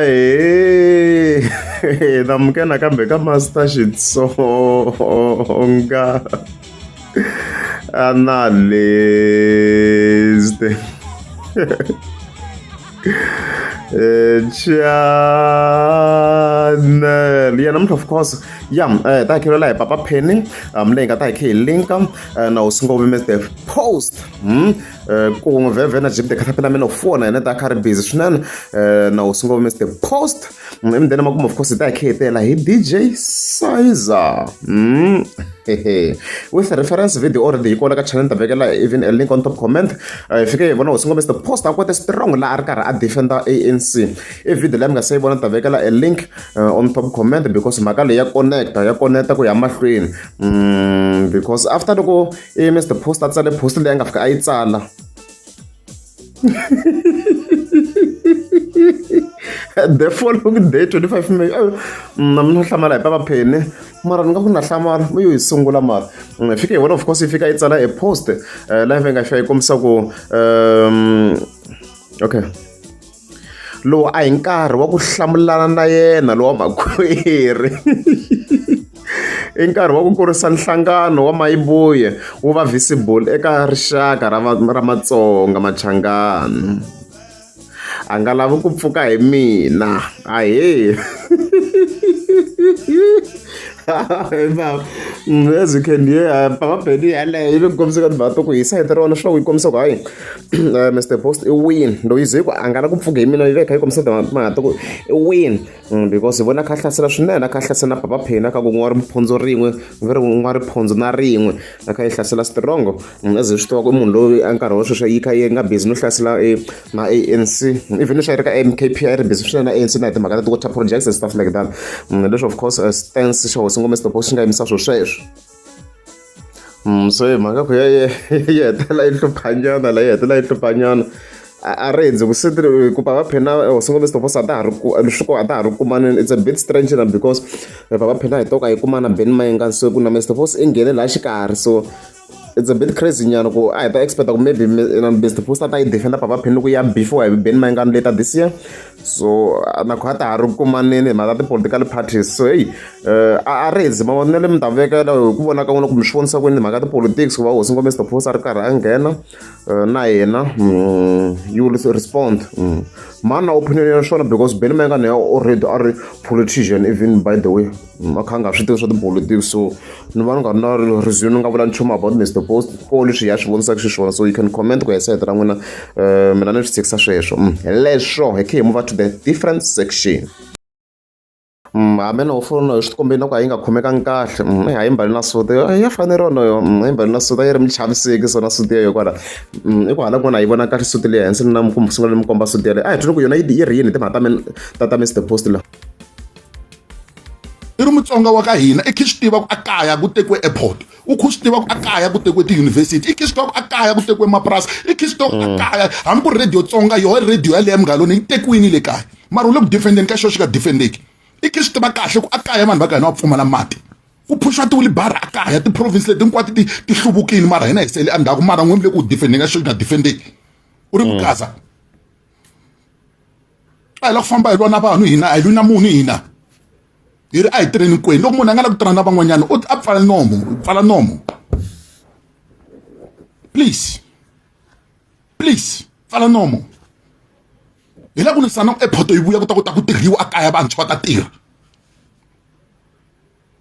Ahee namukela nakambe ka Master Xitsonga Analyst channel ya namuntlha of course ya ta hakeriwa hi Papa Penny leyi nga ta hi khe hi linka na hosi Ngove Mister Post. Kun'we vhevhe na Jim the Caterpillar Man of Four na yena ta kha ri busy swinene na hosi ngopfu Mr Post emudeni makumu of course hi ta hi khetela hi DJ Sizer with reference video already yi kona ka channel ta vekela even a link on top comment hi fike hi vona hosi ngopfu Mr Post a kwete strong laha a ri karhi a defender ANC i video leyi mi nga se yi vona ta vekela a link on top comment because mhaka leyi ya connecta ya connecta ku ya mahlweni because after loko i Mr Post a tsale post leyi a nga fika a yi tsala the following day 25 May na mina hlamala hi papa Penny mara ni nga ku na hlamala yo yi sungula mara hi fike hi vona of course yi fika yi tsala e post laha yi nga fika yi kombisa ku okay lowu a hi nkarhi wa ku hlamulana na yena lowa makhwiri i nkarhi wa ku kurisa nhlangano wa Mayibuye wu va visible eka rixaka ra ra Matsonga Machangani a nga lavi ku pfuka hi mina ahee as you can hear papa Benny yaleyo yi le ku kombisa ka timhaka to ku hi sayiti ra wona swi yi kombisa ku hayi Mr Post i win loyi ze ku a nga la ku pfuka hi mina yi ve kha yi kombisa timhaka to ku i win because hi vona a kha a hlasela swinene a kha a hlasela na papa Penny a kha ku n'wa riphondzo rin'we ve ri n'wa riphondzo na rin'we a kha yi hlasela strong as hi swi tiva ku i munhu loyi a nkarhi wa sweswi yi kha yi nga busy no hlasela na ANC even leswi a yi ri ka M_K_P a yi ri busy swinene na A_N_C na hi timhaka ta ti-water projects and stuff like that leswi of course stance xa hosi Ngoma Stop xi nga yimisa swilo sweswo so hi mhaka ku ya yi hetelela yi hluphanyana la yi hetelela yi hluphanyana a ri hundzi ku se ku Papa Phina hosi Ngoma Stop a ta ha ri ku swi ku a ta ha ri kumanini it's a bit strange na because Papa Phina hi to ka yi kuma na Benny Mayengani so ku na Mr Post i nghene laha xikarhi so it's a bit crazy nyana ku a hi ta expect ku maybe Mr Post a ta yi defender Papa Penny loko ya before hi Benny Mayengani later this year so na ku a ta ha ri kumanini hi mhaka ti-political parties so hey a ri hi mavonelo mi ta vekela hi ku vona ka n'wina kumbe swi vonisa ku yini timhaka ti-politics ku va hosi ngoma Mr Post a ri karhi a nghena na yena you will respond mani na opinion ya swona because Benny Mayengani already a ri politician even by the way a kha a nga swi tivi swa tipolotiki so ni va ni nga ri na reason ni nga vula nchumu about Mr Post ko leswi ya swi vonisaka xiswona so you can comment ku ya sayiti ra n'wina mina ni swi tshikisa sweswo leswo hi khe hi move to the different section hambi no fona swi tikombe na ku a yi nga khomekangi kahle a yi mbali na suti ya faneriwa na yona yi mbali na suti a yi ri muchaviseki so na suti ya yo kwala i ku hala kun'wana a yi vona kahle suti leyi hansi na kumbe sungula ni mi komba suti yaleyo a hi twini ku yona yi ri yini timhaka ta mina ta ta Mr Post la i ri mutsonga wa ka hina i khe swi tiva ku a kaya ku tekiwe airport u khe swi tiva ku a kaya ku tekiwe tiyunivhesiti i khe swi tiva ku a kaya ku tekiwe mapurasi i khe swi tiva ku a kaya hambi ku ri radio tsonga yoho radio yaleyo munghana yi tekiwini le kaya mara u le ku defendeni ka xo xi nga defendeki i khe swi tiva kahle ku a kaya vanhu va ka hina va pfumala mati ku phuxiwa tiwilibara a kaya ti-province leti hinkwato ti ti hluvukile mara hina hi sele endzhaku mara n'we mi le ku defendeni ka xo xi nga defendeki u ri mugaza a hi la ku famba hi lwa na vanhu hina a hi lwi na munhu hina hi ri a hi tirheni kwenu loko munhu a nga la ku tirha na van'wanyana u a pfala nomo pfala nomo please please pfala nomo hi la ku lwisana airport yi vuya ku ta kota ku tirhiwa a kaya vantshwa va ta tirha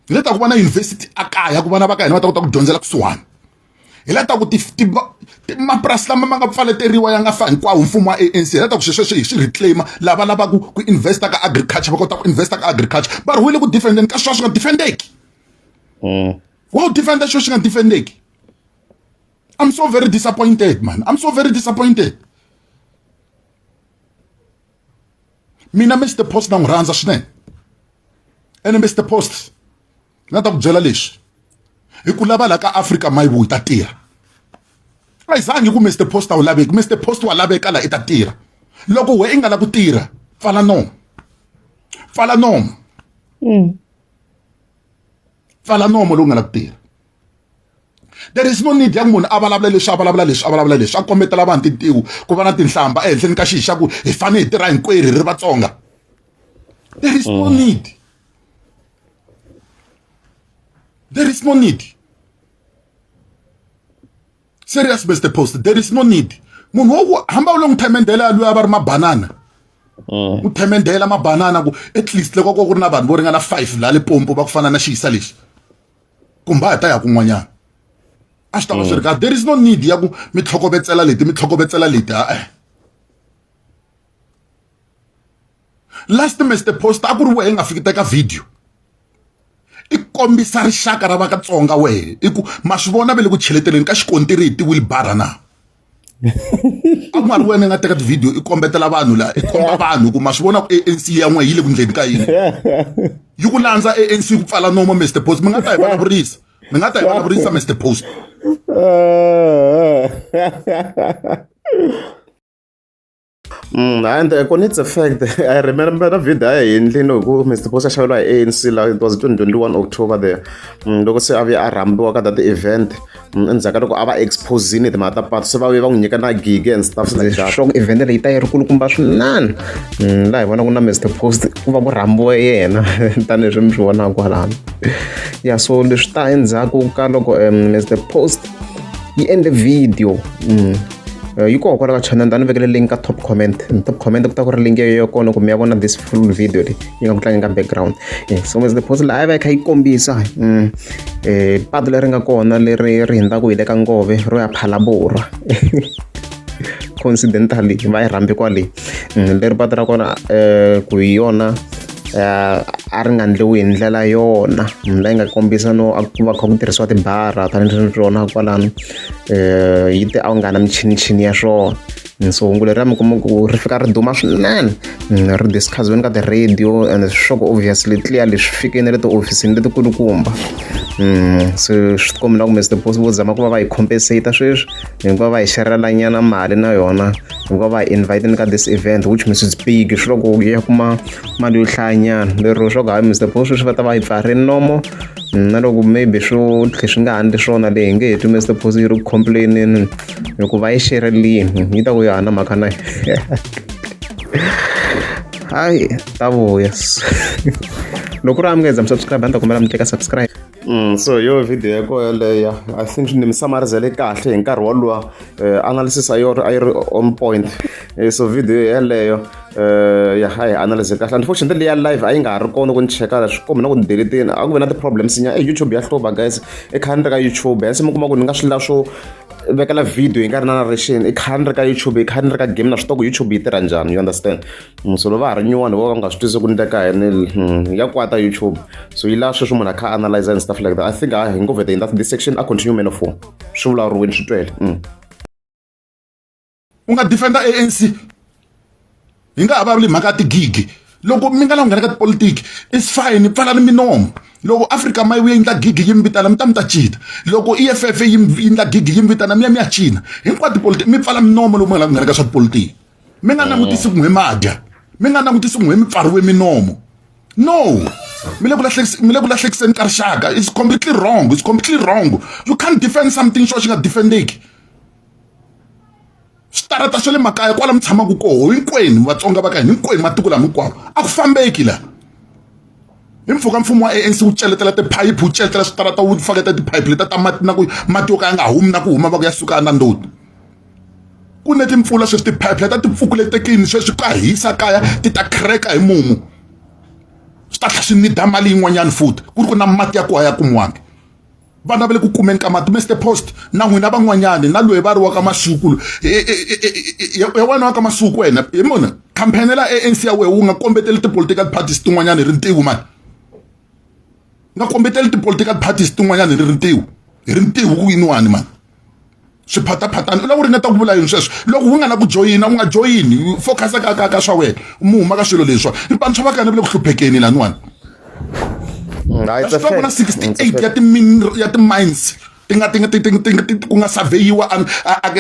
hi le ta ku va na university a kaya ku vana va ka hina va ta kota ku dyondzela kusuhani hi la ta ku mapurasi lama ma nga pfaleteriwa ya nga fa hinkwawo mfumo wa ANC hi la ta ku sweswo hi swi reclaima lava lavaka ku investa ka agriculture va kota ku investa ka agriculture va ri wile ku defendeni ka swilo swi nga defendeki wa u defenda xilo xi nga defendeki I'm so very disappointed man I'm so very disappointed mina Mr Post na n'wi rhandza swinene ene Mr Post na ta ku byela leswi hi ku lava la ka Afrika mayivu hi ta tirha a yi zangi ku Mr Post a wu laveki Mr Post wa laveka la i ta tirha loko we i nga la ku tirha pfala nomu pfala nomu pfala nomu lowu nga la ku tirha. There is no need ya ku munhu a vulavula leswi, a vulavula leswi, a vulavula leswi, a kombetela vanhu tintiho ku va na tinhlamba ehenhleni ka xi xa ku hi fanele hi tirha hinkwerhu hi ri Vatsonga. There is no need. There is no need. Serious Mr Post, there is no need. Munhu wo ku hamba u lo n'wi themendhela luya va ri mabanana. U themendhela mabanana ku at least loko ko ku ri na vanhu vo ringana 5 la Limpopo va ku fana na xiyisa lexi. Kumbe a hi ta ya kun'wanyana. A swi ta va swi ri kahle. There is no need ya ku mi tlhokovetsela leti, mi tlhokovetsela leti, ha-e. Last Mr Post a ku ri wehe i nga fiki teka video. I kombisa rixaka ra va ka Tsonga wehe i ku ma swi vona ve le ku cheleteleni ka xikontiri hi ti-wheelbarrow na. A ku nga ri wena i nga teka ti-video i kombetela vanhu la i komba vanhu ku ma swi vona ku ANC ya n'we yi le ku ndleni ka yini. Yi ku landza ANC ku pfala nomo Mr Post mi nga ta hi vulavurisa. Mi nga ta hi vulavurisa Mr Post. And kona it's a fact. I remember na video a yi endlini hi ku Mr Post a xaveriwa hi ANC la it was 2021 October there. Loko se a vuye a rhambiwa ka that event endzhaku ka loko a va exposini timhaka ta patu se va vuye va n'wi nyika na gig and stuff like that. Sure event leyi ta yi ri kulukumba swinene. Laha hi vonaka na Mr Post ku va ku rhambiwe yena tanihileswi mi swi vonaka kwalano. Ya so leswi ta endzhaku ka loko Mr Post yi endle video yi koho kwala ka channel ni vekele link ka top comment top comment ku ta ku ri link ya kona ku mi ya vona this full video leyi yi nga ku tlangeni ka background so Mr Post laha yi va yi kha yi kombisa patu leri nga kona leri ri hundzaka hi le ka ngove ro ya Phalaborwa coincidentally va yi rhambi kwale leri patu ra kona ku hi yona a ri nga endliwi hi ndlela yona laha yi nga kombisa no a ku va kha ku tirhisiwa tibara tanihileswi swona kwalano yi te a wu nga na michinichini ya swona so hungu leriya mi kuma ku ri fika ri duma swinene ri discuss-iwini ka ti-radio and swa ku obviously clearly swi fike na le tihofisini letikulukumba se swi tikomba na ku Mister Post vo zama ku va va hi compensate sweswi hikuva va hi xerela nyana mali na yona hikuva va hi invite ka this event which means it's big swi loko ya kuma mali yo hlayanyana lero swa ku hayi Mister Post sweswi va ta va yi pfarile nomo na loko maybe swo tlhe swi nga handli swona leyi hi nge he twi Mister Post yi ri ku complain-eni hikuva yi xerelini yi ta ku ya na mhaka na hayi ta vuya loko ri amukeza mi subscribe a ni ta kombela mi teka subscribe. So yo video ya koho yeleyo I think ni mi summarizele kahle hi nkarhi woluwa analysis a yo a yi ri on point so video yeleyo ya a hi analyze kahle unfortunately leya live a yi nga ha ri kona ku ni cheka swi kombe na ku ni delete-ini a ku ve na ti-problems nyana e YouTube ya hlupha guys i kha ni ri ka YouTube hence mi kuma ku ni nga swi lava swo vekela video yi nga ri na narration i kha ni ri ka YouTube i kha ni ri ka game na swi tiva ku YouTube yi tirha njhani you understand so loko va ha ri nyuwani vo ka nga swi twisi ku ndleka yini ya kwata YouTube so yi lava sweswi munhu a kha a analyze and stuff like that I think hi ngo vhete in that this section a continue man of four swi vulavuriwini swi twele. U nga defender ANC hi nga ha vulavuli mhaka ya tigigi loko mi nga la ku nghena ka tipolitiki it's fine pfalani minomo loko Africa ma yi vuye endla gigi yi mi vitana mi ta mi ta cina loko EFF yi endla gigi yi mi vitana mi ya mi ya cina hinkwato tipolitiki mi pfala minomo loko mi nga la ku nghena ka swa tipolitiki mi nga langutisi ku n'we ma dya mi nga langutisi ku n'we mi pfariwe minomo no mi le ku mi le ku lahlekiseni ka rixaka it's completely wrong it's completely wrong you can't defend something xo xi nga defendeki switarata swa le makaya kwala mi tshamaka koho hinkwenu vatsonga va ka hina hinkwenu matiko lama hinkwawo a ku fambeki la hi mpfhuka mfumo wa ANC wu celetela tiphayiphi wu celetela switarata wu faketa tiphayiphi leta ta mati na ku mati yo ka ya nga humi na ku huma va ku ya suka na ndoti ku ne timpfula sweswi tiphayiphi leta ti pfukuletekini sweswi ka hisa kaya ti ta crack hi mumu swi ta tlhela swi nida mali yin'wanyana futhi ku ri ku na mati ya ku ya kumiwangi vana va le ku kumeni ka mati Mr Post na n'wina van'wanyani na loyi va ri wa ka masuku ya wena wa ka masuku wena hi mona campaign la ANC ya wena wu nga kombeteli ti-political parties tin'wanyana hi rintiwo mani nga kombeteli ti-political parties tin'wanyana hi rintiwo hi rintiwo ku yiniwani mani swiphataphatani u lava ku ringeta ku vula yini sweswo loko u nga na ku joyina u nga joyini focus ka ka ka swa wena mu huma ka swilo leswiwa vantshwa va ka hina va le ku hluphekeni laniwani ku na 68 ya ti ya ti-mines ti nga ti nga ti ti ti ku nga surveyiwa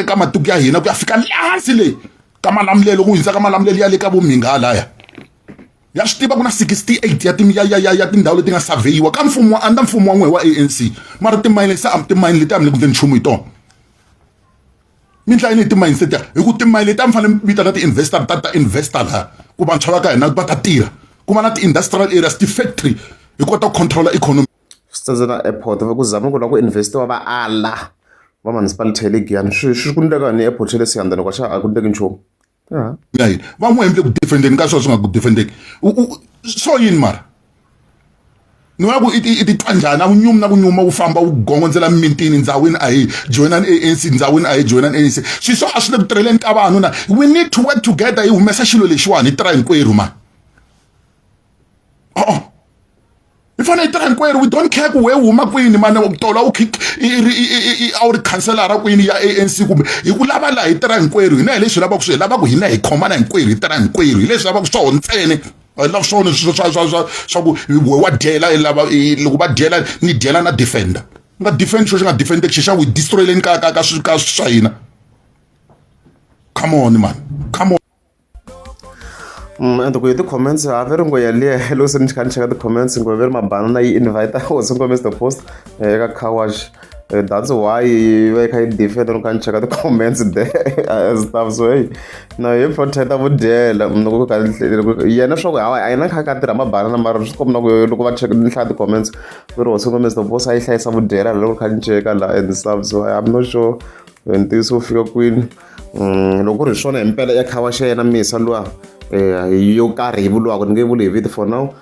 ka matiko ya hina ku ya fika hansi le ka malamulelo ku hundza ka malamulelo ya le ka vumhinga laya. Ya swi tiva ku na 68 ya ti ya ya ya ya tindhawu leti nga surveyiwa ka mfumo wa under mfumo wa n'we wa ANC, mara timayini se timayini leti a mi le ku endleni nchumu hi tona. Mi ndla yini hi timayini letiya? Hi ku timayini leti a mi fanele mi vitana ti-investor ta ta investor laha ku vantshwa va ka hina va ta tirha, ku va na ti-industrial areas, ti-factory, hi kota ku control economy. Swi tsandze na airport ku zama ku lava ku investiwa, va ala va municipality ya le Giyani. Swi ku ndleka ni airport ya le Siyandhani loko xa a ku ndleki nchumu. Ya yini va n'wi endle ku defendeni ka swona swi nga ku defendeki swo yini? Mara ni vona ku i titwa njhani? A wu nyumi na ku nyuma, wu famba wu gongondzela mimitini, ndzawini a hi joyinani ANC, ndzawini a hi joyinani ANC. Swi swo a swi le ku tirheleni ka vanhu na we need to work together, hi humesa xilo lexiwani, hi tirha hinkwerhu mani. Oh, hi fanele hi tirha hinkwerhu. We don't care ku we huma kwini mani, tola u a wu ri khanselara kwini ya ANC, kumbe hi ku lava laha hi tirha hinkwerhu. Hina hi leswi lavaka swi hi lavaka, hina hi khomana hinkwerhu, hi tirha hinkwerhu, hi leswi lavaka swona ntsena. A hi lavi swona swa ku we wa dyela, i lava loko va dyela ni dyela na defender nga defend xo xi nga defendeki xi xa wu destroyeleni ka swa hina. Come on man, come on. And ku hi ti-comments a ve ri ngo yaliya, loko se ni kha ni cheka ti-comments ngo ve ri mabanana yi invite hosi ngo Mr Post eka car wash, that's why yi va yi kha yi defend. Loko kha ni cheka ti-comments there and stuff, so hey, na hi protecta vudyela loko kha yena swa ku hawa a yena kha ka tirha mabanana, mara swi komba na ku loko va cheka ni hlaya ti-comments ve ri hosi ngo Mr Post a yi hlayisa vudyela loko kha ni cheka la and stuff. So I'm not sure ntiyiso wu fika kwini. Loko ku ri hi swona hi mpela ya car wash ya yena misa luwa yo karhi yi vuriwaka, ni nge vuli hi vito for now.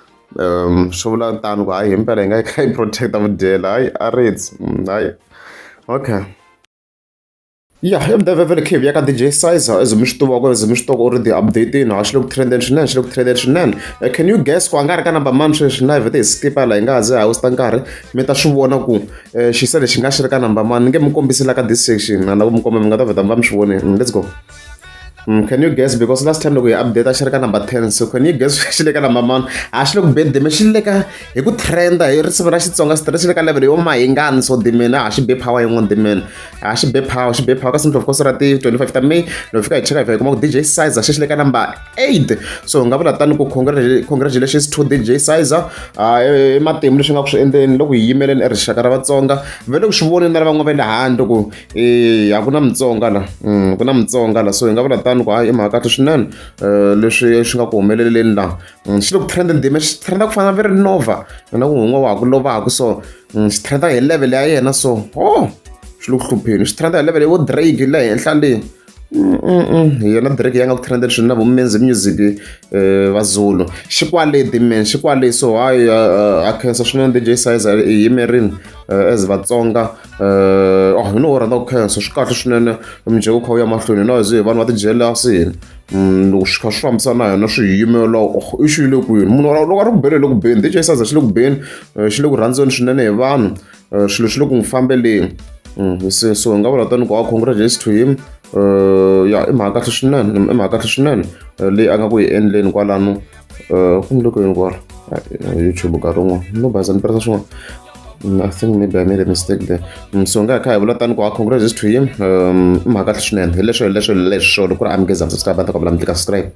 Swi vula tano ku hayi, hi mpela hi nga yi kha yi protecta vudyela, hayi a ritsi hayi, okay. Ya, MDVVL Cave ya ka DJ Sizer, as mi swi tivaka, as mi swi tiva, already update-ini, ha xi le ku trendeni swinene, xi le ku trendeni swinene. Can you guess ku a nga ri ka number mani sweswi? Na vhete hi skipa la, hi nga ha ze ha waste nkarhi, mi ta swi vona ku xisa lexi nga xi ri ka number mani. Ni nge mi kombisi la ka this section, na ku mi komba mi nga ta vheta mi va mi swi vonile. Let's go. Can you guess? Because last time loko hi update a xi ri ka number 10, so can you guess xi le ka number mani? A xi le ku bedeni, xi le ka hi ku trenda hi risimu ra Xitsonga straight, xi le ka level yo mahingani. So dimena a xi be power yin'wana, dimena a xi be power, xi be power ka Simple of course ra ti 25 ta May. Loko fika hi cheka, hi fika hi kuma ku DJ Sizer xi le ka number 8. So hi nga vula tani ku congratulations to DJ Sizer i matimu leswi nga ku swi endleni loko hi yimeleni e rixaka ra Vatsonga. Ve le ku swi voneni na van'wana va le handle ku a ku na Mutsonga la, ku na Mutsonga la. So hi nga vula tani ku hayi, i mhaka kahle swinene leswi swi nga ku humeleleni laha. Xi le ku trendeni dime, xi trenda ku fana na ve ri Nova na ku hun'we wa ha ku lovaku. So xi trenda hi level ya yena, so oh, xi le ku hlupheni, xi trenda hi level yo Drake le henhla le. Hi yena Drake ya nga ku trendeni swinene na vo Menzi Music, Vazulu xi kwale dimen, xi kwale. So hayi, ha khensa swinene DJ Sizer, hi yimerini as Vatsonga. Oh, hi no rhandza ku khensa, swi kahle swinene, mujeko wu kha wu ya mahlweni na hi vanhu va ti-jealous hina. Loko swi kha swi fambisana na hina swi hi yimela, i xi le kwini munhu loko a ri ku beni, le ku beni DJ Sizer xi le ku beni, xi le ku rhandziweni swinene hi vanhu, swilo swi le ku n'wi fambeleni. Se so hi nga vula tani ku a congratulations to him. Ya, i mhaka kahle swinene, i mhaka kahle swinene leyi a nga ku yi endleni kwalano. Ku ni le ku yini kwala YouTube nkarhi wun'wana no baza ni tirhisa swin'wana. I think maybe I made a mistake there. So nga kha hi vula tani ku a congratulations to him. I mhaka kahle swinene. Hi leswo, hi leswo, leswo loko ku ri amukeza subscribe, a ta kombela mi tlika subscribe.